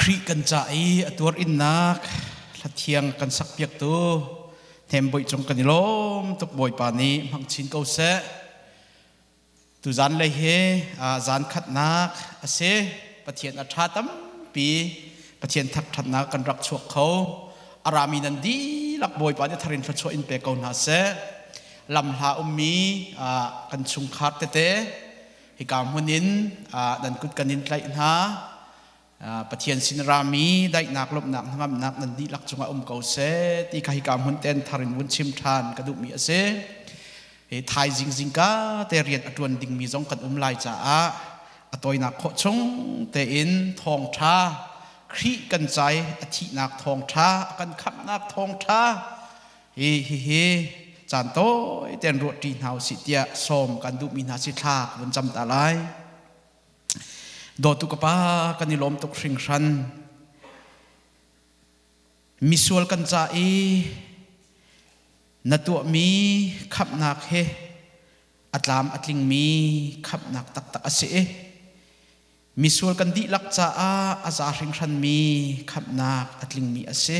Khrih kan ca i a tuar innak hlathiang kan sakpiaktu Hnem Bawi cung kan i lawm tuk Bawipa nih hmang chin ko seh. Tuzan lei hi zan khatnak a si. Pathian a ṭha tampi. Pathian thangṭhatnak kan rak chuak kho. A rami nan dihlak Bawipa nih tharin thluachuah in pe ko hna seh. Lamhla ummi kan chungkhar tete hika hmun in nan kut kan in tlaih hna. Pathian sin rami daihnak lawmhnak hnangamnak nan dihlak cungah um ko seh ti kha hika hmun ten thar in vun chim ṭhan ka duhmi a si. Hi thaizing zingka te rian a ṭuan dingmi zong kan um lai caah a tawinak khawh chung tein thawngṭha Khrih kan cai a thihnak thawngṭha a kan khamhnak thawngṭha hi hihi caan tawi tein ruahṭi hna usih tiah sawm kan duhmi hna si thla ka vun cam ta lai. Dawtu ka pa kan i lawm tuk hringhran. Misual kan ca i na tuahmi khamhnak hi a tlam a tlingmi khamhnak taktak a si i misual kan dihlak caah a za hringhranmi khamhnak a tlingmi a si.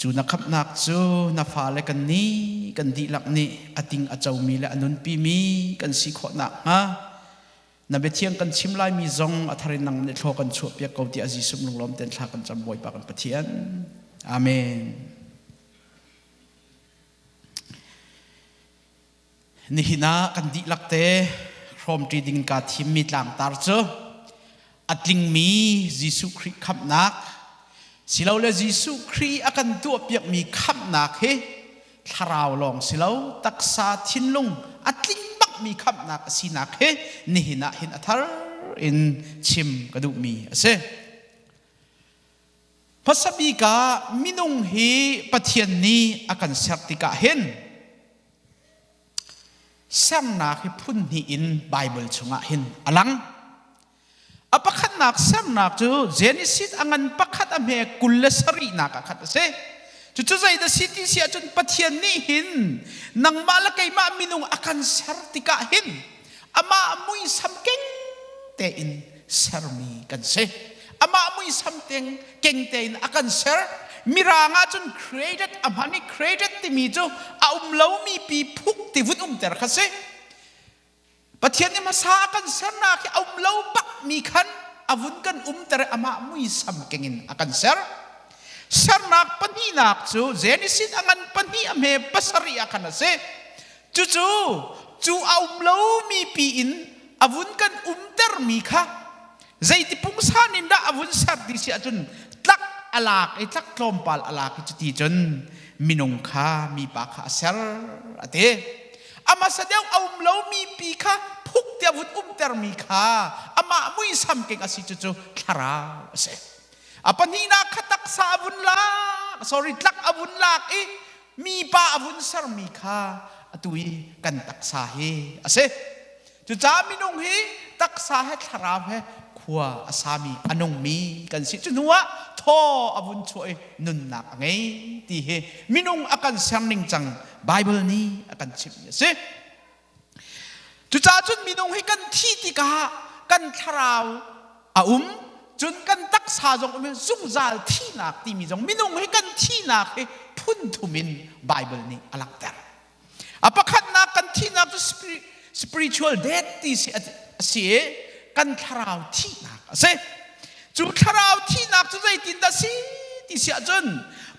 Cu na khamhnak cu na fale kan nih kan dihlak nih a ting a comi le a nunpimi kan si khawh nakhnga na biathiang kan chim laimi zong a thar in nang nih thlaw kan chuahpiak ko tiah Jesuh lunglawm ten thla kan cam Bawipa kan Pathian. Amen. Nihin ah kan dihlak te hrawmṭi ding kaa thimmi tlangtar cu a tlingmi Jesuh Khrih khamhnak silole Jesuh Khrih a kan tuahpiakmi khamhnak hi thlarau lawng silo taksa thinlung a tling bakmi khamhnak a sinak hi nihin ah hin a thar in chim ka duhmi a si. Hmasa bik ah minung hi Pathian nih a kan ser tikah hin sernak hi phun hnih in Baibal chungah hin a lang. A pakhatnak sernak cu Genesis a ngan pakhat a hme 27nak ah khat a si. Cucu zeidah si ti si ahcun Pathian nih hin nangmah le keimah minung a kan ser tikah hin amah muisam keng tein sermi kan si. Amah muisam teng keng tein a kan ser. Mirang ahcun created a hman i created timi cu a um lomi pi phuk ti vun umter kha si. Pathian nih hmasa a kan sernak hi a um lo bakmi khan a vun kan umter i amah muisam keng in a kan ser. Sernak pahnihnak cu Genesis a ngan pahnih a hme pasarih ah khan a si. Cucu cu a um lomi pi in a vun kan umtermi kha zeiti pungsan in dah a vun ser ti si ahcun tlak a lak i tlak tlawmpal a lak i cuti cun minung kha mipa kha a ser a ti. A hmasa deuh a um lomi pi kha phuk tiah vun umtermi kha amah muisam keng a si cucu thlarau a si. A pahnihnak kha taksa a vun lak, sorry, tlak a vun lak i mipa a vun sermi kha atu i kan taksa hi a si. Cucaah minung hi taksa he thlarau he khua a sami a nungmi kan si. Cu hnu ah thaw a vun chuah i nunnak a ngei ti hi minung a kan ser ning cang Bible nih a kan chimhmi a si. Cucaah cun minung hi kan thih tikah kan thlarau a um cun kan taksa zong um zungzal thihnak timi zong minung hi kan thihnak hi phun thum in Bible nih a langhter. A pakhatnak kan thihnak cu spiritual death ti si a si i kan thlarau thihnak a si. Cu thlarau thihnak cu zeitindah si ti si ahcun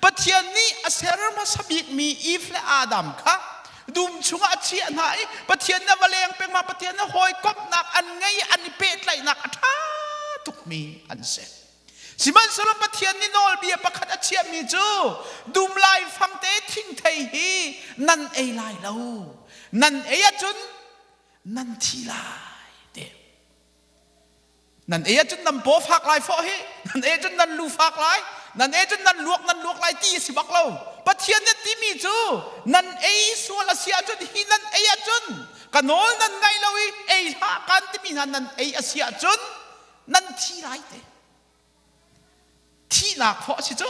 Pathian nih a ser hmasa bikmi Eve le Adam kha dum chungah a chiah hna i Pathian nih a va leng peng ma Pathian nih hawikomhnak an ngei an i pehtlaihnak a ṭha tukmi an si. Sihmanhsehlaw Pathian nih nawlbia pakhat a chiahmi cu dum laifang te thingthei hi nan ei lai lo. Nan ei ahcun nan thi lai ti. Nan ei ahcun nan paw fak lai fawh hi, nan ei ahcun nan lu fak lai, nan ei ahcun nan luak nan luak lai ti a si bak lo. Pathian nih timi cu nan ei sual a si ahcun hi nan ei ahcun ka nawl nan ngaih lo i ei hlah kan timi hna nan ei a si ahcun nan thi lai te. Thihnak fawh a si cu.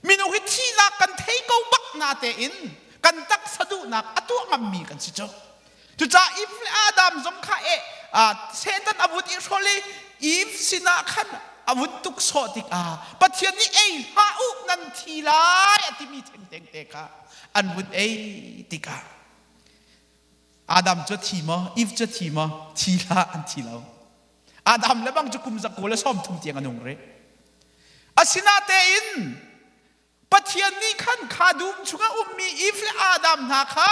Minung hi thihnak kan thei ko bak na tein kan taksa duhnak a tuah ngammi kan si cu. Cucaah Eve le Adam zong kha e Satan a vun i hrol i Eve sinah khan a vun tuk sawh tikah Pathian nih ei hlah u nan thi lai a timi thengteng te kha an vun ei tikah Adam cu thi maw Eve cu thi maw? Thi hlah, an thi lo. Adam le bang cu kum zakua le 30 tiang a nung rih. Asinatein Pathian nih khan kha dum chungah ummi Eve le Adam hna kha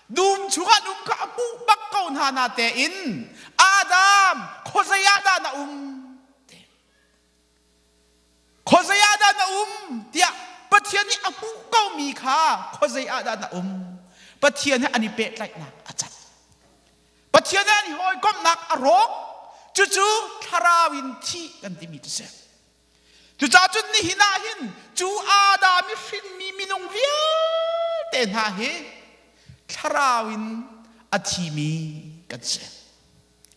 dum chungah an um kha a hmuh bak ko hna na tein Adam khuazei ah dah na um? Khuazei ah dah na um tiah Pathian nih a hmuh komi kha khuazei ah dah na um? Pathian he an i pehtlaihnak a cat. Pathian he an i hawikomhnak a rawk. Cucu thlarau in thih kan timi cu si. Cucaah cun nihin ah hin cu Adam i hrinmi minung vialte hna hi thlarau in a thimi kan si.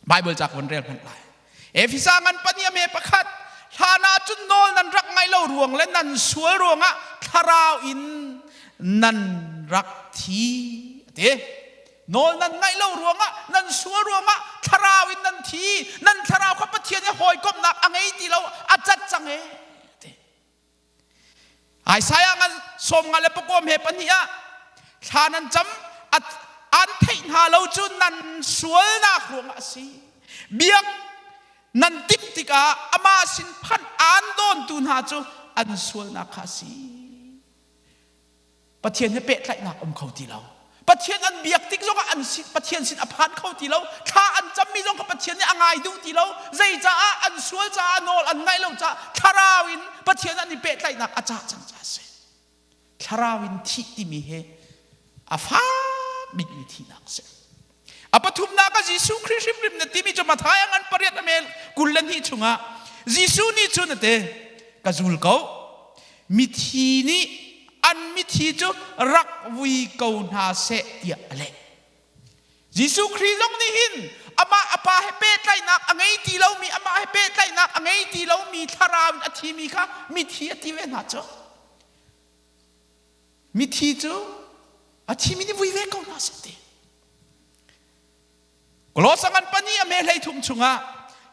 Bible ca ka von rel hmanh lai. Efesa ngan pahnih a me pakhat hlan ah cun nawl nan rak ngaih lo ruang le nan sual ruangah thlarau in nan rak thi a ti. Nawl nan ngaih lo ruangah nan sual ruangah thlarau in nan thi. Nan thlarau kha Pathian he hawikomhnak a ngei ti lo, a cat cang e. Ti. Isaiah ngan 54 he pahnih ah thla nan cam an theih hna lo cu nan sualnak ruangah a si. Biak nan timh tikah amah sin phanh aan dawntu hna cu an sualnak kha a si. Pathian he pehtlaihnak um kho ti lo. Pathian an biak tik zongah an sin Pathian sin a phan kho ti lo. Thla an cammi zong kha Pathian nih a ngai duh ti lo. Zeicaah an sual caah nawl an ngaih lo caah thlarau in Pathian an i pehtlaihnak a cah cang caah a si. Thlarau in thih timi hi a fak bikmi thihnak a si. A pathumnak ah Jesuh Khrih hrimhrim na timi cu Matthai a ngan pariat a mel 22 chungah Jesuh nih cun a ti, ka zul ko. Mithi nih an mithi cu rak vui ko hna seh tiah a leh. Jesuh Khrih zong nih hin amah a pa he pehtlaihnak a ngei ti lomi, amah he pehtlaihnak a ngei ti lomi thlarau in a thimi kha mithi a ti ve hna cu. Mithi cu a thimi nih vui ve ko hna seh ti. Kolosa ngan pani a me hlei thum chungah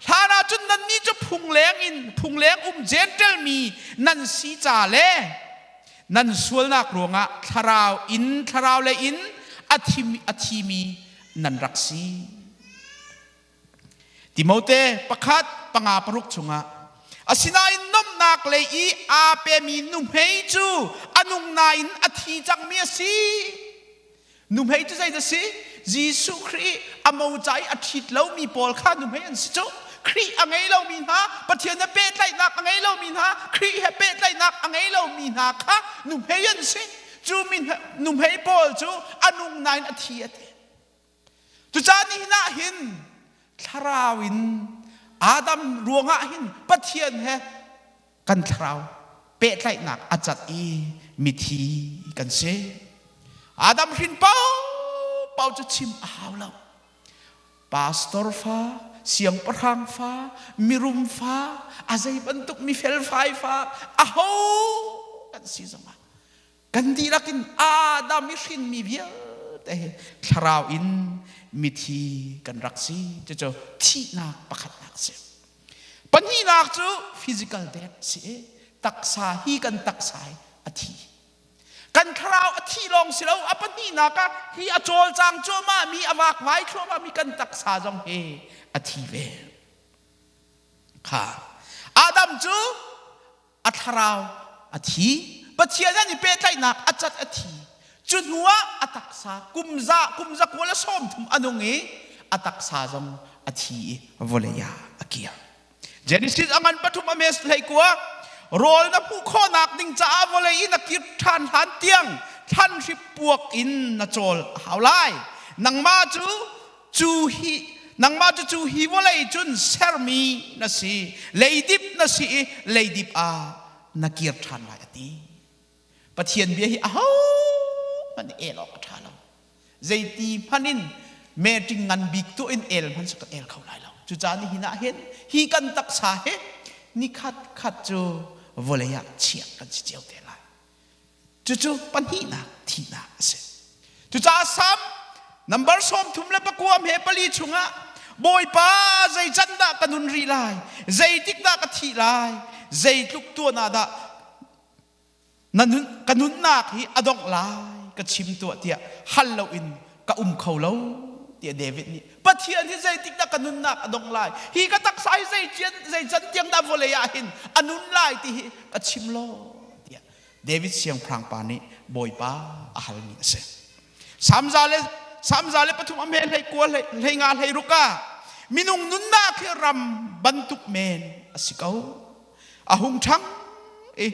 hlan ah cun nannih cu phungleng in phungleng um Gentle mi nan si ca le nan sualnak ruangah thlarau in thlarau lei in a thim a thimi nan rak si. Timote pakhat panga paruk chungah asinain nomnak lei i aa pemi nuhmei cu a nung nain a thi cangmi a si. Nuhmei cu zeidah si? Jesuh Khrih a moca i a ṭhit lomi pawl kha nuhmei an si cu. Khrih a ngei lomi hna, Pathian he pehtlaihnak a ngei lomi hna, Khrih he pehtlaihnak a ngei lomi hna kha nuhmei an si. Cu mi nuhmei pawl cu a nung nain a thi a ti. Cucaah nihin ah hin thlarau in Adam ruangah hin Pathian he kan thlarau pehtlaihnak a cat i mithi kan si. Adam hrin paohpaoh cu chim a hau lo. Pastor fa, siangpahrang fa, mirum fa, a zei bantuk mifel fai fa, aho kan si zongah Kan dihlak in Adam i hrinmi vialte hi thlarau in mithi kan rak si. Cucu thihnak pakhatnak a si. Pahnihnak cu physical death si i taksa hi kan taksa hi a thi. Kan thlarau a thi lawng si lo, a pahnihnak ah hi a cawlcang cuahmah mi, a vakvai thluahmah mi kan taksa zong hi a thi ve. Kha Adam cu a thlarau a thi. Pathian an i pehtlaihnak a cat a thi. Cu hnu ah a taksa kum za kum zakua le 30 a nung i a taksa zong a thi i vawlei ah a kir. Genesis a ngan pathum a mes hlei kua rawl na hmuh khawhnak ding caah vawlei in a kir ṭhan hlan tiang thlan hri puak in na cawl a hau lai. Nangmah cu cu hi nangmah cu cu hi vawlei cun sermi na si, leidip na si i leidip ah na kir ṭhan lai a ti. Pathian bia hi ahohmanh nih el awk a ṭha lo. Zeiti hmanh in meeting ngan bik tuah in el hmanh cu kan el kho lai lo. Cucaah nihin ah hin hi kan taksa hi nikhat khat cu vawlei ah chiah kan si cio te lai. Cucu pahnihnak thihnak a si. Cucaah Salm number 34 he pali chungah Bawipa zei can dah ka nun rih lai? Zeitik dah ka thih lai? zeitluk tuan ah dah na nun, ka nunnak hi a dongh lai ka chim tuah tiah hal loin ka um kho lo tiah David nih Pathian hi zeitik dah ka nunnak a dong lai hi ka taksa hi zei cian zei can tiang dah vawlei ah hin a nun lai ti hi ka chim law tiah David siangpahrang pa nih Bawipa a halmi a si. Samza le Samza le pathum a hme hlei kua hlei nga hlei ruk ah minung nunnak hi ram bantuk men a si ko. A hung ṭhang i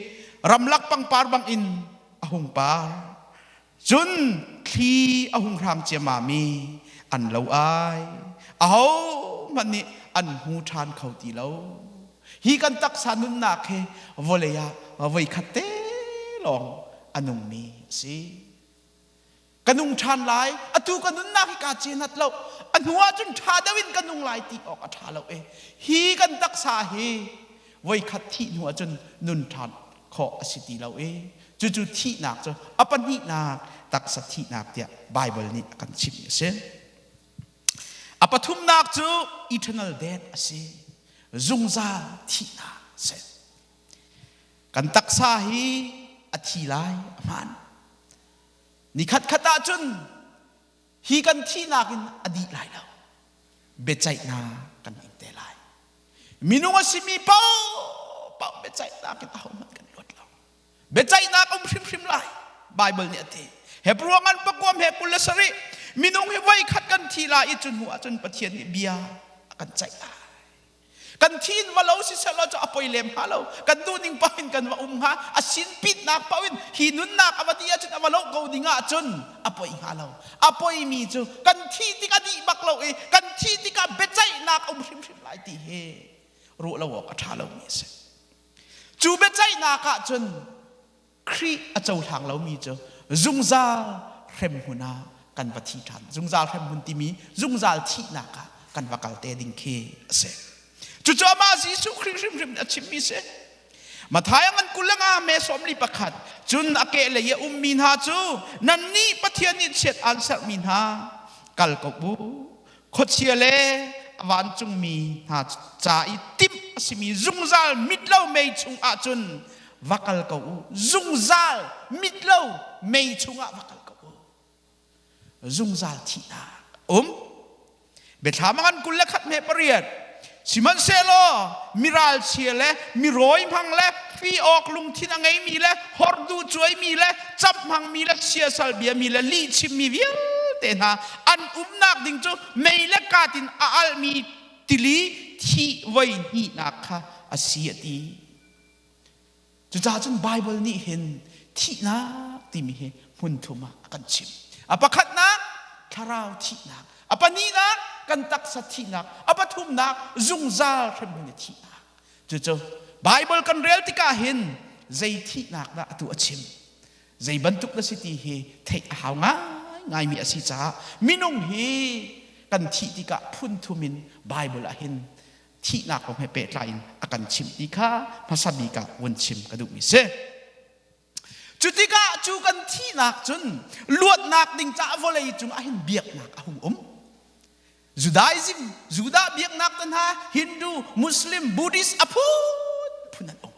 ramlak pangpar bangin a hung par. Cun thli a hung hrang ciammam i an lo ai. Ahohmanh nih an hmu ṭhan kho ti lo. Hi kan taksa nunnak hi vawlei ah voikhat te lawng a nungmi a si. Ka nung ṭhan lai, atu ka nunnak hi kaa cenat lo, a hnu ahcun ṭha deuh in ka nung lai ti awk a ṭha lo i hi kan taksa hi voikhat thih hnu ahcun nun ṭhan khawh a si ti lo i cucu thihnak cu a pahnihnak taksa thihnak tiah Baibal nih a kan chimh a si. A pathumnak cu eternal death a si. Zungzal thihnak a si. Kan taksa hi a thi lai a hmaan. Nikhat khat ahcun hi kan thihnak in a dih lai lo. Biaceihnak kan ing te lai. Minung a simi paohpaoh biaceihnak in ahohmanh kan luat lo. Biaceihnak um hrimhrim lai. Bible nih a ti. Hebrew ngan pakuam he 27 minung hi voi khat kan thi lai i cu hnu ahcun Pathian nih bia a kan ceih lai. Kan thi in va lo siseh law cu a poi lem hnga lo. Kan duhning paoh in kan va um hnga. A sin pitnak paoh in hi nunnak a va dih ahcun a va loh ko ding ahcun a poi hnga lo. A poimi cu kan thih tik a dih bak lo i kan thih tikah biaceihnak a um hrimhrim lai ti hi ruah lo awk a ṭha lomi a si. Cu biaceihnak ah cun Khrih a cohlang lomi cu zungzal hremhmun ah kan va thi ṭhan. Zungzal hremhmun timi zungzal thihnak ah kan va kal te ding khi a si. Cucu amah Jesuh Khrih hrimhrim a chimmi si. Matthai ngan 25 me 41 cun a kehlei i a ummi hna cu nannih Pathian nih chiat aan serhmi hna kal ko u khuachia le a vancungmi hna ca i timh a simi zungzal mitlo mei chung ahcun va kal ko u zungzal mitlo mei chungah va kal ko u zungzal thihnak um biathlam ngan 21 hme pariat sihmanhsehlaw miralchia le mirawi hmang le fi awk lungthin a ngeimi le hordu cuaimi le camh hmangmi le siasal biami le lih chimmi vialte hna an umnak ding cu mei le kat in a alhmi tili thih voi hnihnak kha a si a ti Cucaah cun Baibal nih hin thihnak timi hi hmun thum ah a kan chim. A pakhatnak thlarau thihnak, a pahnihnak kan taksa thihnak, a pathumnak zungzal hremhmun i thihnak. Cucu Baibal kan rel tikah hin zei thihnak dah atu a chim? Zei bantuk na si ti hi theih a hau ngaingaimi a si caah minung hi kan thih tikah phun thum in Baibal ah hin thihnak kong he pehtlai in a kan chimh ti kha hmasa bik ah vun chim ka duhmi si. Cu tikah cu kan thihnak cun luatnak ding caah vawlei cung ah hin biaknak a hung um. Judaism, Judah biaknak te hna, Hindu, Muslim, Buddhist a phunphun an um.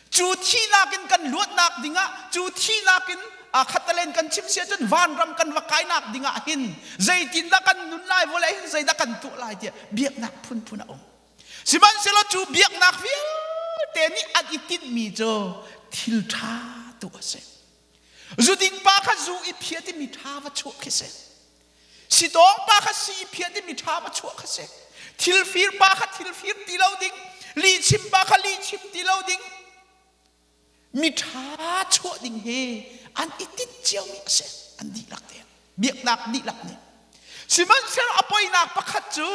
Cu thihnak in kan luatnak dingah, cu thihnak in khattalen kan chim si ahcun vanram kan va kainak dingah hin zeitindah kan nun lai vawlei hin zeidah kan tuah lai tiah biaknak phunphun a um. Sihmanhsehlaw cu biaknak vialte nih an i tinhmi cu thil ṭha tu a si. Zuding pa kha zu i phiat i mi ṭha va chuah khi si. Sitawng pa kha si phiat i miṭha va chuah kha si. Thilfir pa kha thilfir ti lo ding, lihchim pa kha lihchim ti lo ding. Miṭha chuah ding hi an i tinh ciomi a si. An dihlak te. Biaknak dihlak nih. Sihmanhsehlaw a poinak pakhat cu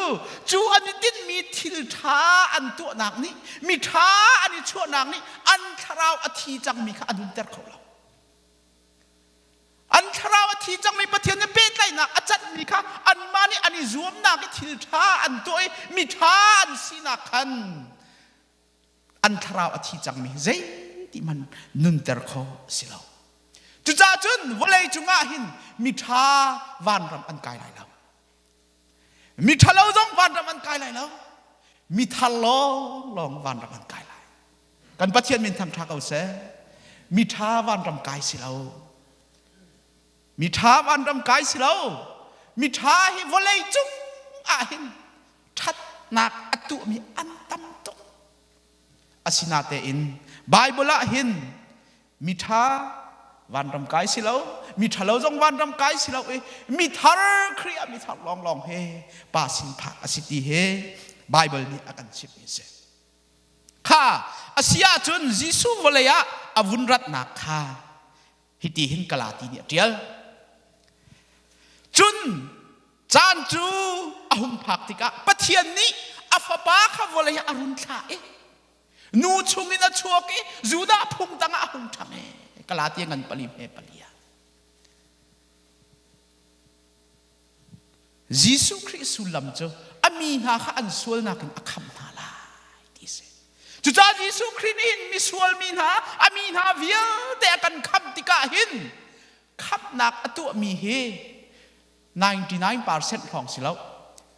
cu an i tinhmi thil ṭha an tuahnak nih miṭha an i chuahnak nih an thlarau a thi cangmi kha a nunter kho lo. An thlarau a thi cangmi Pathian nih pehtlaihnak a canhmi kha anmah nih an i zuamnak i thil ṭha an tuah i miṭha an sinak khan an thlarau a thi cangmi zeiti hmanh nunter khawh a si lo. Cucaah cun vawlei cungah hin miṭha vanram an kai lai lo. Miṭhalo zong vanram an kai lai lo. Mithar lawnglawng vanram an kai lai. Kan Pathian min thangṭha ko seh. Mi ṭha vanram kai si lo. Mi ṭha vanram kai si lo. Mi ṭha hi vawlei cung ah hin ṭhatnak a tuahmi an tam tuk. Asinatein Bible ah hin mi ṭha vanram kai si lo, mi ṭhalo zong vanram kai si lo i mi thar Khrih ah mi thar lawnglawng he pa sin phak a si ti he Bible nih a kan chimhmi a si. Kha a si ahcun Jesuh vawlei ah a vun ratnak kha hiti hin Galati nih a ṭial. Cun caan cu a hung phak tikah Pathian nih a fapa kha vawlei ah a run thlah i nu chungin a chuak i Judah phung tangah a hung ṭhang i Galatia ngan pali hme pali ah Jesuh Khrih sullam cu a mi hna kha an sualnak in a khamh hna lai ti a si. Cucaah Jesuh Khrih nih hin misual mi hna, a mi hna vialte a kan khamh tikah hin khamhnak a tuahmi hi 99% hrawng si lo,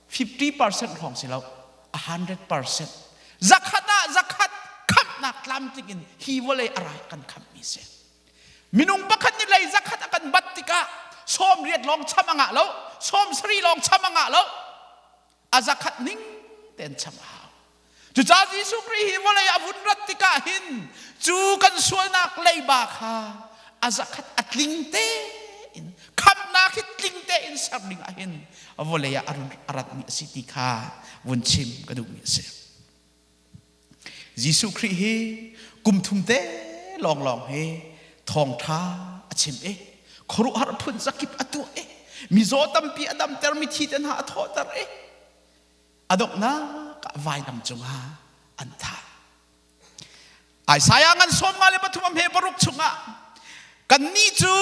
50% hrawng si lo, 100%. Zakhat ah zakhat khamhnak tlamtling in hi vawlei a rai kan khamhmi si. Minung pakhat nih lei zakhat a kan bat tikah 80 lawng cham a ngah lo, 70 lawng cham a ngah lo. A zakhat ning tein cham a hau. Cucaah Jesuh Khrih hi vawlei a vun rat tikah hin cu kan sualnak leiba kha a zakhat a tling tein khamnak hi tling tein ser ding ah hin vawlei ah a run a ratmi a si ti kha vun chim ka duhmi a si. Jesuh Khrih hi kum thum te lawnglawng hi thawngṭha a chim i khuaruahhar phun zakip a tuah i mizaw tampi a damter mithi te hna a thawhter i a donghnak ah vainam cungah an thah. Isaiah ngan 53 a hme paruk chungah kannih cu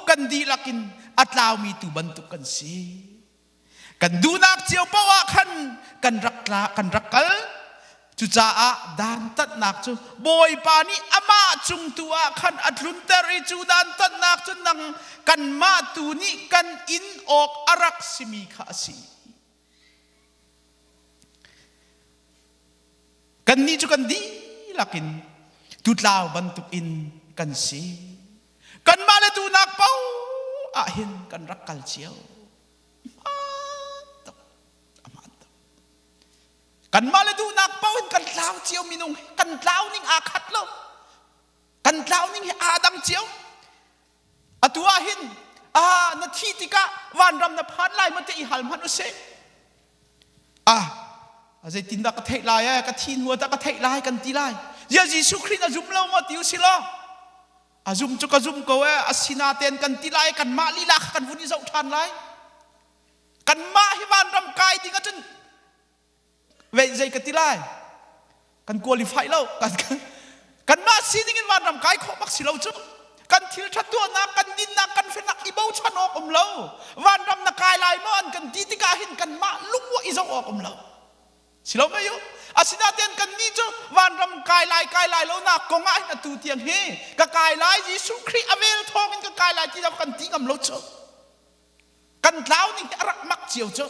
kan dihlak in a tlaumi tuu bantuk kan si. Kan duhnak cio paoh ah khan kan rak tla kan rak kal. Cucaah dantatnak cu Bawipa nih amah cung tu ah khan a tlunter i cu dantatnak cu nang kanmah tu nih kan in awk a rak simi kha a si. Kannih cu kan dihlak in tutlau bantuk in kan si. Kanmah le duhnak paoh ah hin kan rak kal cio. Kanmah le duhnak paoh in kan tlau cio minung kan tlau ning aa khat lo. Kan tlau ning hi aa dang cio. Atu ah hin ah na thi tikah vanram na phan lai ma te i hal hmanh usih. Ah zeitindah ka theih lai eh ka thi hnu dah ka theih lai kan ti lai. Zia Jesuh Khrih na zum lo maw ti usih law a zum cu ka zum ko eh asinaten kan ti lai kanmah lila kha kan vun i zoh ṭhan lai. Kanmah hi vanram kai ding ahcun vei zei ka ti lai kan qualify lo kan kanmah sining in vanram kai khawh bak si lo cu kan thil ṭha tuahnak kan dinnak kan felnak i bochan awk um lo vanram na kai lai maw an kan ti tikah hin kanmah lungmuah i zoh awk um lo si lo mei u asinain kan nih cu vanram kai lai kai lai lo nak kong ah hin atu tiang hi ka kai lai Jesuh Khrih a vel thawng in ka kai lai ti lo kan ti ngam lo cu kan tlau ning hi a rak mak cio cu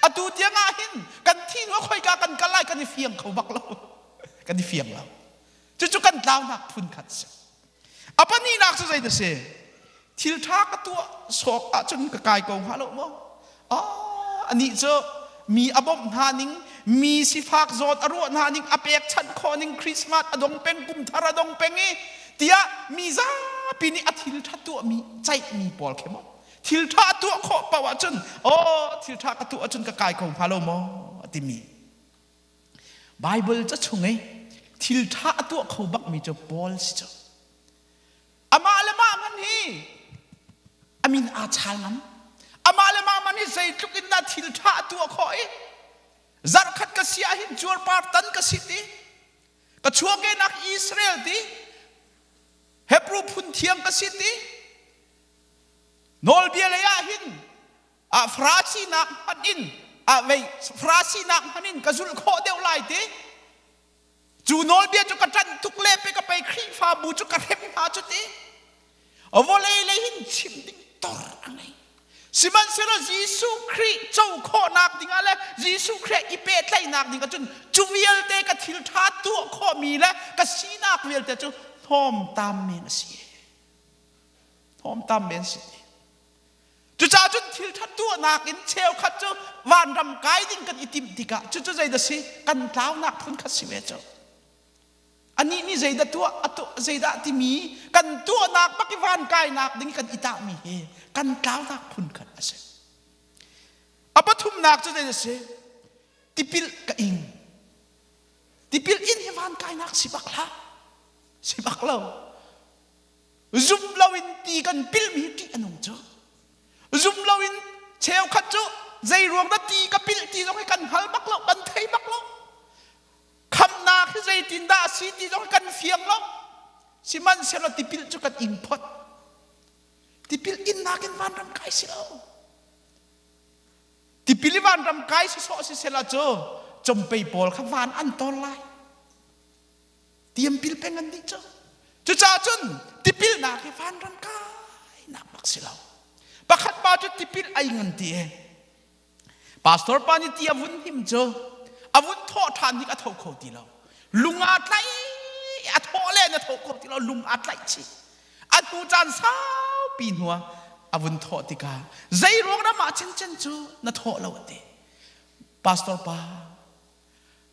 atu tiang ah hin kan thi hnu khoika kan kal lai kan i fiang kho bak lo kan i fiang lo cucu kan tlaunak phun khat si a pahnihnak cu zei si thil ṭha ka tuah sawk ahcun ka kai ko hnga lo maw ah anih cu mi a bawmh hna ning mi sifak zawt a ruah hna ning a pekchanh khawh ning Christmas a dong peng kum thar a dong peng i tiah mi zapi nih a thil ṭha tuahmi ceihmi pawl khi maw thil ṭha tuah khawh paoh ahcun aw thil ṭha ka tuah ahcun ka kai kho hnga lo maw a timi Bible ca chung i thil ṭha a tuah kho bakmi cu Paul si cu amah le mah man hi a min aa chaal ngam amah le mah man hi zeitluk in dah thil ṭha a tuah khawh i zarhkhat ka si ahhin cuarpar tan ka si ti ka chuahkehnak Israel ti Hebrew phun thiang ka si ti nawlbia lei ah hin a Farasinak hmanh in a vei Farasinak hmanh in ka zulh khawh deuh lai ti cu nawlbia cu ka ṭanh tuk le pe ka pei Khrihfabu cu ka hrem hna cu ti vawlei lei hin chim ding tor a ngei. Sihmanhsehlaw Jesuh Khrih co khawhnak dingah le Jesuh Khrih i pehtlaihnak ding ahcun cu vialte ka thil ṭha tuah khawhmi le ka sinak vialte cu hnawmtam men a si. Hnawmtam men si. Cucaah cun thil ṭha tuahnak in cheukhat cu vanram kai ding kan i timh tikah cucu zeidah si kan tlaunak phun khat si ve cu. Anih nih zeidah tuah a tuah zeidah timi kan tuahnak bak i van kainak ding kan i tahmi hi kan tlaunak phun khat a si. A pathumnak cu zeidah si? Tipil ka ing. Tipil in hi van kainak si bak hlah. Si bak lo. Zum loin ti kan pilmi hi ṭih a nung cu. Zum loin cheukhat cu zei ruang dah ti ka pilh ti zong hi kan hngal bak lo, kan thei bak lo. Khamhnak hi zeitindah a si ti zong kan fiang lo. Sihmanhsehlaw tipil cu kan ing phot. Tipil innak in vanram kai si lo. Tipil i vanram kai si sawh si sela cu compei pawl kha van an tawl lai. Tiampil peng an dih cu. Cucaah cun tipilnak hi vanram kai nak bak si lo. Pakhat pa cu tipil ai ngan ti e. Pastor pa nih ti a vun him cu a vun thawh ṭhan nih a tho kho ti lo. Lung aa tlaih a thawh len a tho kho ti lo lung aa tlaih chih. A hnu caan saupi hnuah a vun thawh tikah zei ruang ram ah chinchin cu na thawh lo a ti. Pastor pa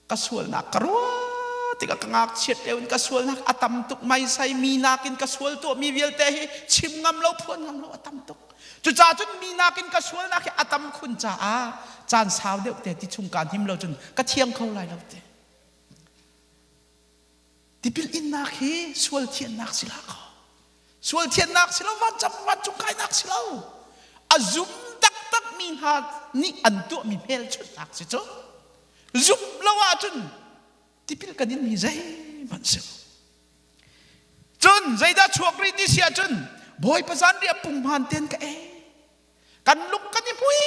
ka sualnak ka ruah tikah ka ngakchiat lio in ka sualnak a tam tuk maisai mi nakin ka sual tuahmi vialte hi chim ngam lo phuan ngam lo a tam tuk cucaah cun mi nakin ka sualnak hi a tam khun caah caan sau deuh te ti chung kaan him lo cun ka thiang kho lai lo te tipil innak hi sual thiannak si la ko Sual thiannak si lo, vancam vancung kainak si lo. A zum taktak mi hna nih an tuahmi hmelchunhnak si cu. Zumh lo ahcun tipil kan in mi zeihmanh si lo. Cun zeidah chuak rih ti si ahcun Bawipa zanriah punghman ten ka ei. Kan lung kan i hmui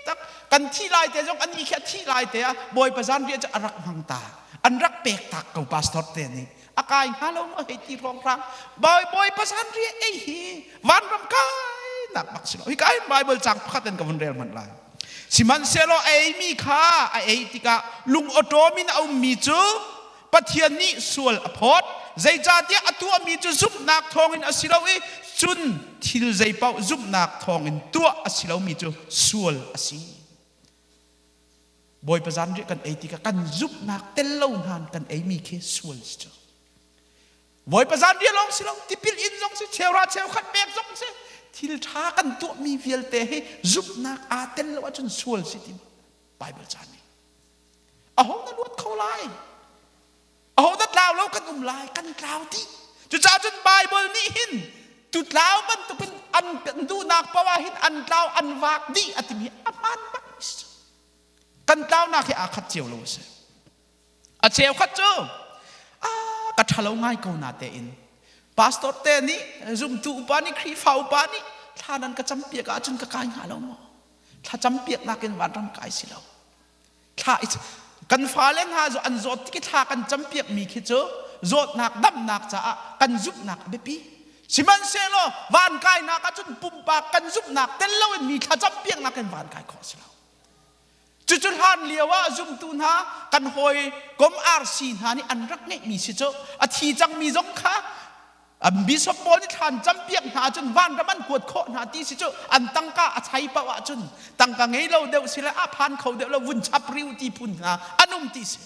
tak. Kan thi lai te zong an i khi a thi lai te ah Bawipa zanriah cu a rak hmang ta. An rak pek tak ko pastor te nih. A kai hnga lo maw hei ti hrawnghrang. Bawipa zanriah ei hi vanram kai nak bak si lo. Hi kai Bible cang pakhat in ka vun rel hmanh lai. Sihmanhsehlaw a eimi kha a ei tikah lung awṭawm in a ummi cu Pathian nih sual a phawt. Zeicahtiah a tuahmi cu zumhnak thawngin a si lo i cun thil zeipaoh zumhnak thawngin tuah a si lomi cu sual a si. Bawipa zanriah kan ei tikah kan zumhnak tel lo hnan kan eimi khi sual si cu. Bawipa zanriah lawng si lo, tipil in zong si, cheura cheukhat pek zong si, thil ṭha kan tuahmi vialte hi zumhnak aa tel lo ahcun sual si ti Bible ca nih. Aho na luat kho lai? Aho dah tlau lo kan um lai? Kan tlau dih. Cucaah cun Bible nih hin tu tlau bantukin an duhnak paoh ah hin an tlau an vak dih a timi a hmaan bak kan tlaunak hi aa khat cio lo a si. A cheukhat cu ka ṭhalo ngai ko na tein pastor te nih zumtu upa nih Khrihfa upa nih thla nan ka campiak ahcun ka kai hnga lo maw? Thla campiaknak in vanram kai si lo. Thla kan fale hna cu an zawt tik i thla kan campiakmi khi cu zawtnak damnak caah kan zumhnak a biapi. Sihmanhsehlaw van kainak ahcun pumpak kan zumhnak tel loin mi thla campiaknak in van kai khawh si lo. Cucu hlan lio ah zumtu hna kan hawi kom RC hna nih an rak ngeihmi si cu a thi cangmi zong kha bishop pawl nih thlan campiak hna ahcun vanram an kuat khawh hna ti si cu an tangka a chai paoh ahcun tangka ngei lo deuh si le a phan kho deuh lo vun chap riu ti phun hna an um ti si.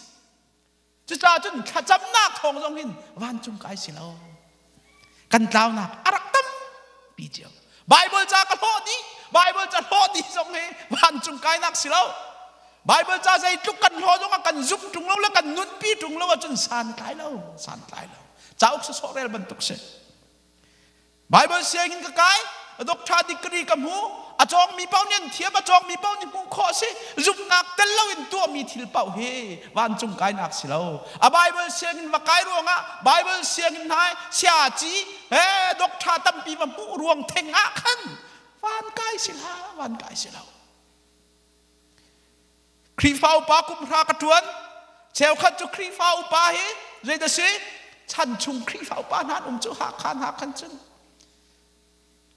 Cucaah cun thlacamnak thawng zong hin vancung kai si lo. Kan tlaunak a rak tampi cio. Bible ca ka hlawh dih, Bible ca hlawh dih zong hi vancung kainak si lo. Bible ca zeitluk kan hlawh zong ah kan zumh ṭung lo le kan nunpi ṭung lo ahcun san tlai lo, san tlai lo. Cauk sawsawh rel bantuk si. Bible sianginn ka kai, doctor degree ka hmu, a cawngmi paoh nih an thiam, a cawngmi paoh nih hmuh khawh a si. Zumhnak tel loin tuahmi thil paoh hi vancung kainak si lo. A Bible sianginn va kai ruangah Bible sianginn hna siaci he doctor tampi va hmuh ruang theng ah khan van kai si hlah, van kai si lo. Khrihfa upa kum hra ka ṭuan. Cheukhat cu Khrihfa upa hi zeidah si? Chan chung Khrihfa upa hna an um cu Hakha hna khan cun.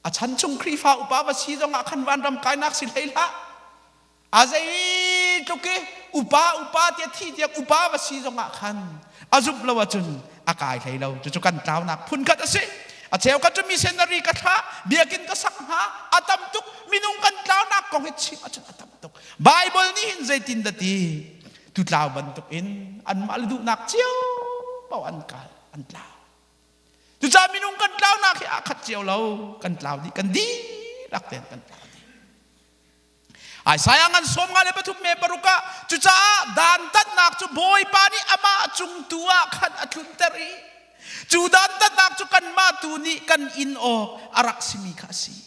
A chan chung Khrihfa upa va si zongah khan vanram kainak si hlei hlah. A zei tluk i upa upa tiah thi tiang upa va si zongah khan a zumh lo ahcun a kai hlei lo. Cucu kan tlaunak phunkhat a si. A cheukhat cu missionary ka thlah, biakinn ka sak hna, a tam tuk. Minung kan tlaunak kong hi chim ahcun a tam tuk. Bible nih hin zeitin dah ti? Tu tlau bantuk in anmah le duhnak cio paoh an kal, an tlau. Cucaah minung kan tlaunak hi aa khat cio lo. Kan tlau dih, kan dihlak tein kan tlau dih. Isaiah ngan 53 me paruk ah cucaah dantatnak cu Bawipa nih amah cung tu ah khan a tlunter i cu dantatnak cu kanmah tu nih kan in awk a rak simi kha a si.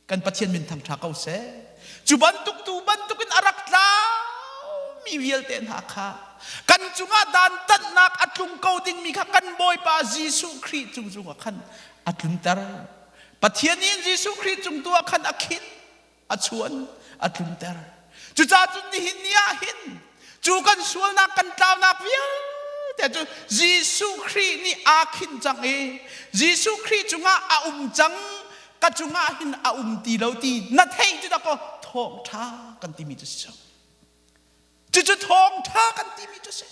Kan Pathian min thangṭha ko seh. Cu bantuk tu bantukin a rak tlaumi vialte hna kha kan cungah dantatnak a tlung ko dingmi kha kan Bawipa Jesuh Khrih cung cungah khan a tlunter. Pathian nih Jesuh Khrih cung tu ah khan a khinh a chuan a tlunter. Cucaah cun nihin ni ah hin cu kan sualnak kan tlaunak vialte cu Jesuh Khrih nih aa khinh cang i Jesuh Khrih cungah a um cang ka cungah hin a um ti lo ti na theih cu dah kaw thawngṭha kan timi cu si cucu thawngṭha kan timi cu si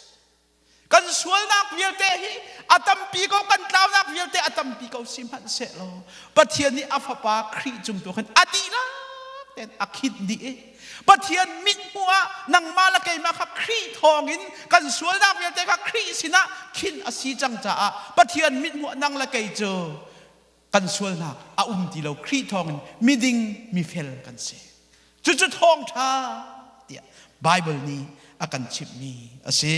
Kan sualnak vialte hi a tampi ko, kan tlaunak vialte a tampi ko si hmanhsehlaw Pathian nih a Fapa Khrih cung tu khan a dihlak tein a khinh dih i Pathian mithmuh ah nangmah le keimah kha Khrih thawngin kan sualnak vialte kha Khrih sinah khinh a si cang caah Pathian mithmuh nang le kei cu kan sualnak a um ti lo Khrih thawngin miding mifel kan si. Cucu thawngṭha tiah Baibal nih a kan chimhmi a si.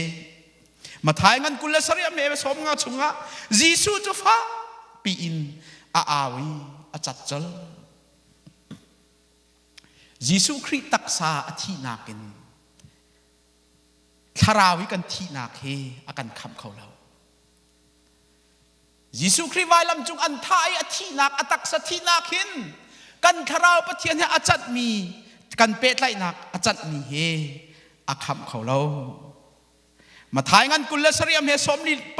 Matthai ngan 27 a me 50 chungah Jesuh cu fakpi in a au i a cat colh. Jesuh Khrih taksa a thihnak in thlarau i kan thihnak hi a kan khamh kho lo. Jesuh Khrih vailam cung an thah i a thihnak a taksa thihnak hin kan thlarau Pathian he a catmi kan pehtlaihnak a catmi hi a khamh kho lo. Matthai ngan 27 am he 46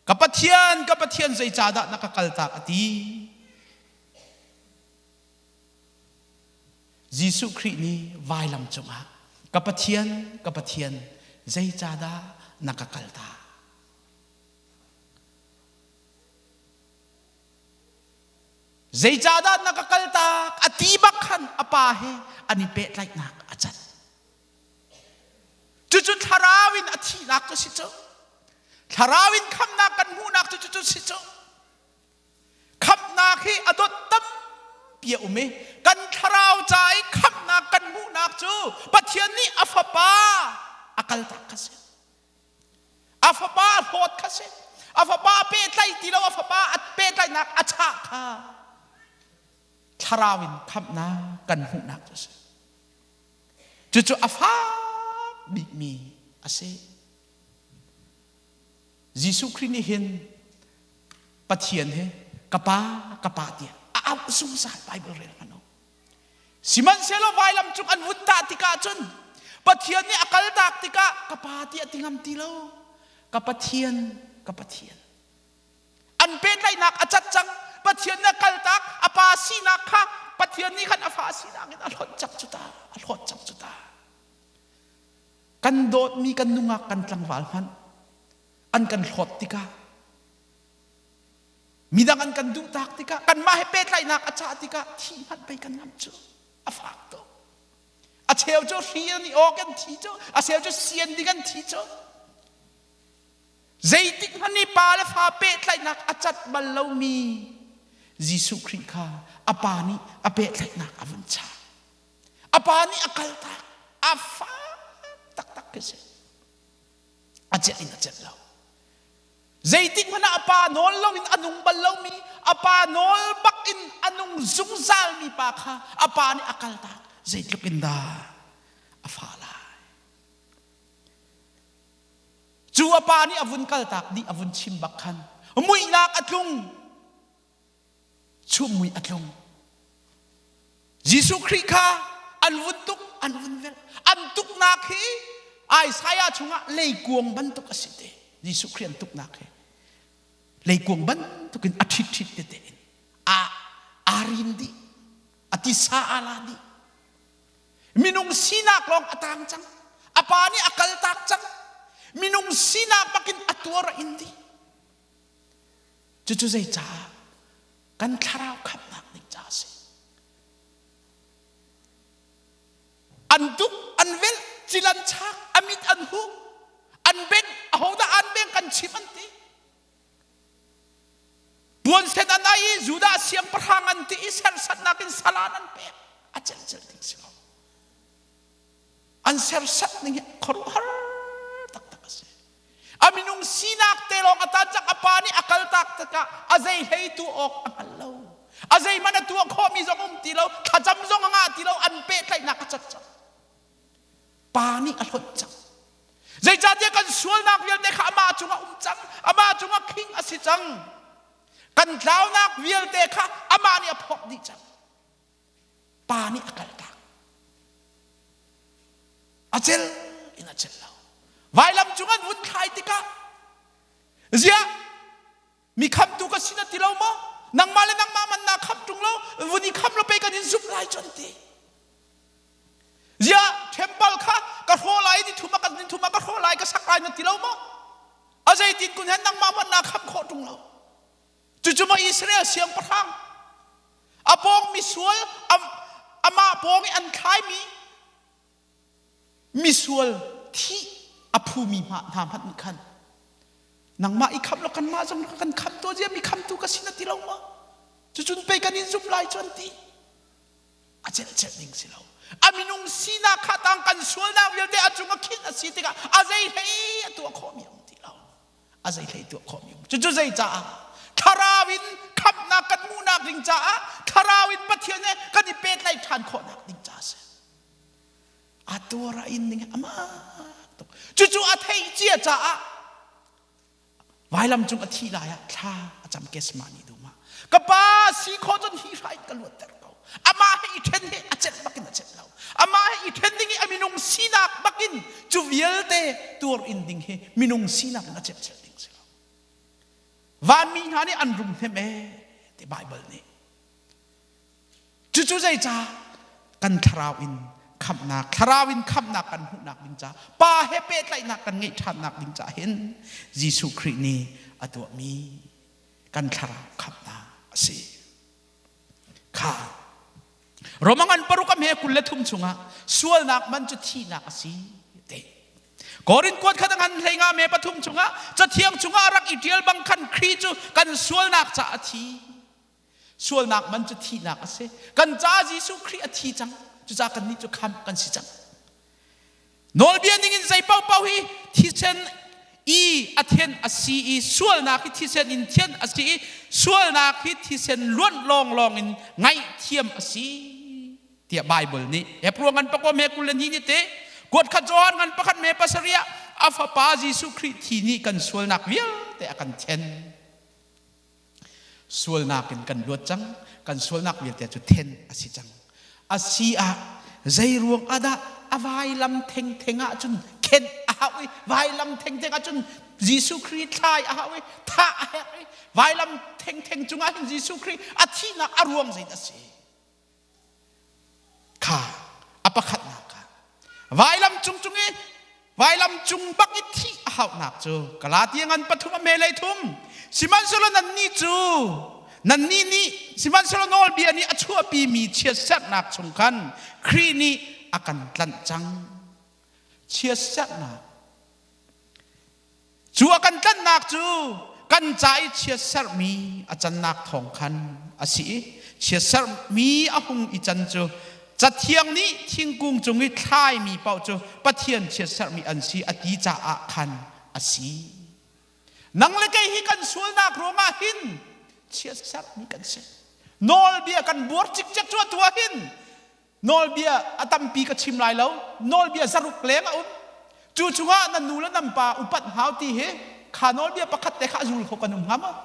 ka Pathian ka Pathian zeicahdah na ka kaltak a ti. Jesuh Khrih nih vailam cungah ka Pathian ka Pathian zeicahdah na ka kaltak Zeicahdah na ka kaltak? A ti bak khan a pa he an i pehtlaihnak a cat. Cucu thlarau in a thihnak cu si cu. Thlarau in khamnak kan hmuhnak cu cucu si cu. Khamnak hi a dot tampi a um i kan thlarau ca i khamnak kan hmuhnak cu Pathian nih a fapa a kaltak kha si. A fapa a hlawt kha si. A fapa a pehtlaih ti lo, a fapa a pehtlaihnak a chah kha thlarau in khamhnak kan hmuhnak cu a si. Cucu a fak bikmi a si. Jesuh Khrih nih hin Pathian he ka pa ka pa tiah a auh zungzal Bible rel hmanh u. Sihmanhsehlaw vailam cung an vun tah tikah cun Pathian nih a kaltak tikah ka pa tiah ti ngam ti lo. Ka Pathian, ka Pathian. An pehtlaihnak a cat cang. Pathian nih a kaltak, a pa sinak kha Pathian nih khan a fa sinak in a hlawt cang cu ta, a hlawt cang cu ta. Kan dawtmi kan nungak kan tlangval hmanh an kan hlawt tikah Midang an kan duhtak tikah kanmah he pehtlaihnak a cah tikah thih hmanh pei kan ngamh cu a fak tuk. A cheu cu hri an i awk an thi cu, a cheu cu sian ding an thi cu. Zeitik hmanh i pa le fa pehtlaihnak a cat bal lomi Jesuh Khrih kha a pa nih a pehtlaihnak a vun chah. A pa nih a kaltak. A fak taktak khi si. A celh in a celh lo. Zeitik hmanh ah a pa nawl loin a nung bal lomi, a pa nawl bak in a nung zungzalmi pa kha a pa nih a kaltak. Zeitluk in dah a fah lai. Cu a pa nih a vun kaltak dih, a vun chim bak khan muihnak a tlung. Chumh mui a tlung. Jesuh Khrih kha an vun tuk, an vun velh. An tuknak hi Isaiah chungah leikuang bantuk a si te. Jesuh Khrih an tuknak hi leikuang bantukin a ṭhit ṭhit tete in a. Aa rin dih. A tisa aa la dih. Minung sinak lawng a tang cang. A pa nih a kaltak cang. Minung sinak bakin a tuar a in dih. Cucu zeicah kan thlarau khamhnak ding ca a si. An tuk, an velh, cil an chak, a mit an huh, an bengh, ahodah an beng kan chim an ti. Puansen an ai i Judah siangpahrang an ti i serhsatnak in salan an pek. A celcel ding si lo. An serhsat ning hi khuaruahhar taktak a si. A minung sinak te lawng a tan cang a pa nih a kaltak tikah a zei hlei tu awk a hngal lo. A zeihmanh a tuah khawhmi zong um ti lo, thlacam zong a ngah ti lo, an pehtlaihnak a cat cang. Pa nih a hlonh cang. Zeicahtiah kan sualnak vialte kha amah cungah um cang, amah cungah khing a si cang. Kan tlaunak vialte kha amah nih a phawk dih cang. Pa nih a kaltak. A cel in a cel lo. Vailam cung an vun thlai tikah ziah mi khamtu ka si na ti lo maw? Nangmah le nangmah man naa khamh ṭung lo, vun i khamh lo pei kan in zumh lai cu an ti. Ziah temple kha ka hrawh lai ni thum ah kan ni thum ah ka hrawh lai ka sak lai na ti lo maw? A zeitin kun hen nangmah hmanh naa khamh khawh ṭung lo. Cucu maw Israel siangpahrang a pawng misual amah pawng i an thlaimi misual thih a phumi hna hmanh nih khan nangmah i khamh lo kanmah zong kan khamh tuah zia mi khamtu ka si na ti lo maw? Cucun pei kan in zumh lai cu an ti. A celhcelh ding si lo. A minung sinak kha tang kan sualnak vialte a cung a khinh a si tikah a zei hlei a tuah khawhmi a um ti lo. A zei hlei tuah khawhmi um. Cucu zei caah thlarau in khamhnak kan hmuhnak ding caah thlarau in Pathian he kan i pehtlaih ṭhan khawhnak ding caah a si. A tuar a in ding amah tuk. Cucu a theih cia caah Vailam cung a thih lai ah thla a cam Gethsemane dum ah. Ka pa si khawh cun hi hrai ka luatter ko. Amah he i ṭhen hi a celh bakin a celh lo. Amah he i ṭhen ding i a minung sinak bakin cu vialte tuar in ding hi minung sinak in a celh celh ding si lo. Vanmi hna nih an rum hnem ee ti Baibal nih. Cucu zeicah kan thlarau in khamhnak, thlarau in khamhnak kan hmuhnak ding ca, Pa he pehtlaihnak kan ngeih ṭhannak ding ca hin Jesuh Khrih nih a tuahmi kan thlarau khamhnak a si. Kha Roma ngan paruk a hme 23 chungah sualnak man cu thihnak a si te. Korin kuat khat ngan hlei nga me pathum chungah cathiang chungah a rak i ṭial bang khan Khrih cu kan sualnak ca a thi. Sualnak man cu thihnak a si. Kan caah Jesuh Khrih a thi cang. Cucaah kannih cu khamh kan si cang. Nawlbia ningin zei paohpaoh hi thisen i a thian a si i sualnak hi thisen in thian a si i sualnak hi thisen luanh lawnglawng in ngaihthiam a si tiah Baibal nih Hebrew ngan pakua me 22 ni te kuat khat Johan ngan pakhat me pasarih ah a fapa Jesuh Khrih thi nih kan sualnak vialte a kan then. Sualnak in kan luat cang. Kan sualnak vialte cu then a si cang. A si ah zeiruang ah dah a vailam thengtheng ah cun khenh a hau i vailam thengtheng ah cun Jesuh Khrih thlai a hau i thah a herh i vailam thengtheng cungah hin Jesuh Khrih a thihnak a ruang zeidah a si? Kha a pakhatnak kha vailam cung cung i vailam cung bak i thih a hauhnak cu Galatia ngan pathum a hme lei thum sihmanhsehlaw nannih cu nannih nih sihmanhsehlaw nawlbia nih a chuahpimi chiatserhnak chung khan Khrih nih a kan tlanh cang. Chiatserhnak Cu a kan tlanhnak cu kan ca i chiatserhmi a cannak thawng khan a si i chiatserhmi a hung i can cu Cathiang nih thingkung cung i thlaimi paoh cu Pathian chiatserhmi an si a ti caah khan a si. Nang le kei hi kan sualnak ruangah hin chiatserhmi kan si. Nawlbia kan buar cikcek cu atu ah hin Nawlbia a tampi ka chim lai lo. Nawlbia zaruk leng a um. Cu chungah nan nu le nan pa upat hau ti hi kha nawlbia pakhat te kha a zul kho kan um hnga maw?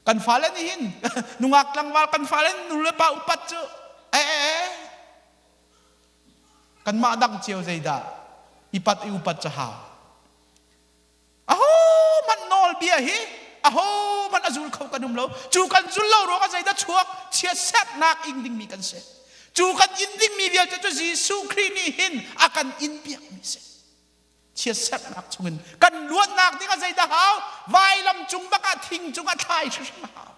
Kan fale nih hin nungak tlangval kan fale nu le pa upat cu eh eh eh kanmah dang cio zeidah ipat i upat cu hau. Aho hmanh nawlbia hi aho hmanh a zul kho kan um lo. Cu kan zul lo ruangah zeidah chuak? Chiatserhnak ing dingmi kan si. Cu kan in dingmi vialte cu Jesuh Khrih nih hin a kan in piakmi si. Chiatserhnak chungin kan luatnak ding ah zeidah hau? Vailam cung bak ah thing cungah thlai hrimhrim a hau.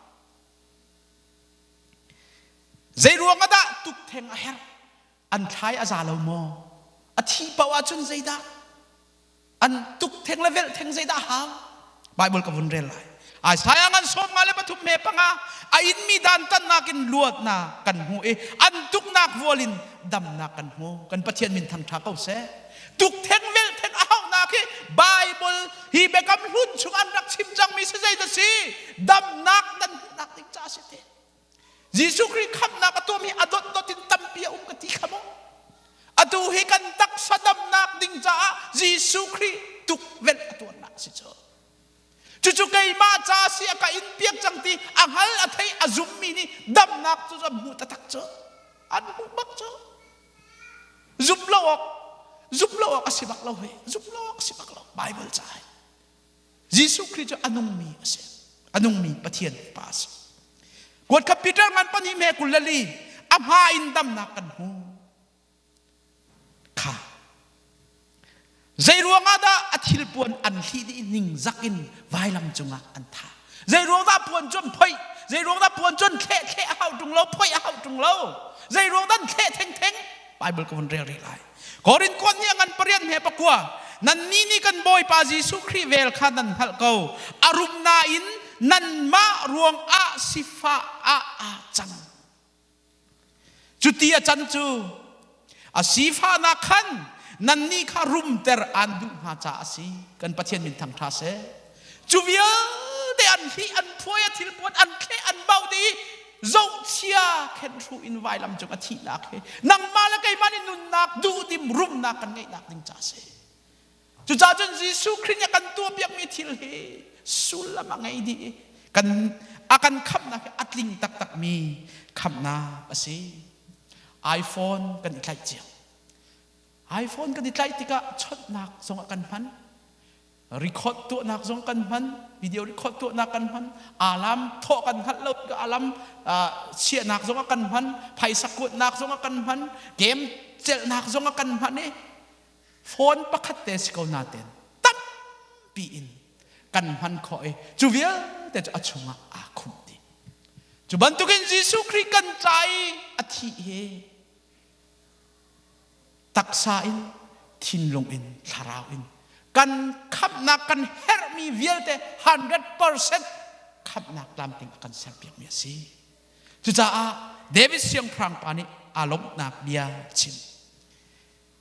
Zei ruang ah dah tuktheng a herh? An thlai a za lo maw? A thi paoh ahcun zeidah? An tuktheng le velhtheng zeidah hau? Bible ka vun rel lai. Isaiah ngan 53 me panga a inmi dantatnak in luatnak kan hmu i an tuknak vual in damnak kan hmu. Kan Pathian min thangṭha ko seh. Tuktheng velhtheng a hauhnak hi Bible hi biakam hlun chung an rak chim cangmi si zei dah si? Damnak nan hmuhnak ding ca si te. Jesuh Khrih khamhnak a tuahmi a dotdot in tampi a um ka ti kha maw? Atu hi kan taksa damnak ding caah Jesuh Khrih tukvelh a tuarnak a si cu. Cucu keimah ca si a ka in piak cang ti a hngal a thei a zummi nih damnak cu an hmuh taktak cu. An hmuh bak cu. Zumh lo awk zumh lo awk a si bak lo hei. Zumh lo awk a si bak lo Bible ca hi. Jesuh Khrih cu a nungmi a si. A nungmi Pathian pa a si. Kuat kha Peter ngan pahnih me 24 a hma in damnak kan hmu. Kha. Zei ruangah dah a thilpuan an hlih dih ning zak in vailam cungah an thah. Zei ruang dah puan cu an phoih? Zei ruang dah puan cu an thleh thleh a hau ṭung lo, phoih a hau ṭung lo. Zei ruang dah an thleh theng theng? Bible ka vun rel rih lai. Korin kuat nih a ngan pariat he pakua nannih nih kan Bawipa Jesuh Khrih vel kha nan hngalh ko. A rum nain nanmah ruangah sifah ah aa cang. Cuti a can cu a sifahnak khan nannih kha rumter aan duh hna caah a si. Kan Pathian min thangṭha seh. Cu vialte an hlih, an phuai, a thilpuan an thleh, an bauh dih i zohchia khenhru in vailam cung a thihnak hi nangmah le keimah nih nunnak duhdim rumnak kan ngeihnak ding ca a si. Cucaah cun Jesuh Khrih nih a kan tuahpiakmi thil hi sullam a ngei dih i kan a kan khamhnak hi a tling taktakmi khamhnak a si. iPhone kan i tlaih cio. iPhone kan i tlaih tikah chawnhnak zong ah kan hman. Record tuahnak zong kan hman, video record tuahnak kan hman, alarm thawh kan hngalh lo tikah alarm chiahnak zong ah kan hman, phaisa kuatnak zong ah kan hman, game celhnak zong ah kan hman i phone pakhat te si ko nain tampi in kan hman khawh i cu vialte cu a chungah aa khumh dih. Cu bantukin Jesuh Khrih kan ca i a thih hi taksa in thinlung in thlarau in kan khamhnak kan herhmi vialte 100% khamhnak tlamtling a kan serpiakmi a si. Cucaah David siangpahrang pa nih aa lawmhnak bia chim.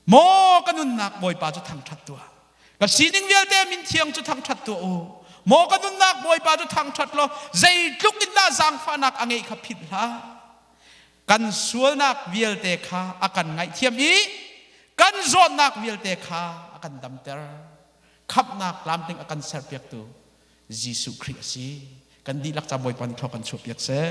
Maw ka nunnak Bawipa cu thangṭhat tuah. Ka sining vialte min thiang cu thangṭhat tuah u. Maw ka nunnak Bawipa cu thangṭhat law zeitluk in dah zaangfahnak a ngeih kha philh hlah. Kan sualnak vialte kha a kan ngaihthiam i kan zawtnak vialte kha a kan damter. Khamhnak tlamtling a kan serpiaktu Jesuh Khrih a si. Kan dihlak ca Bawipa nih thlawh kan chuahpiak seh.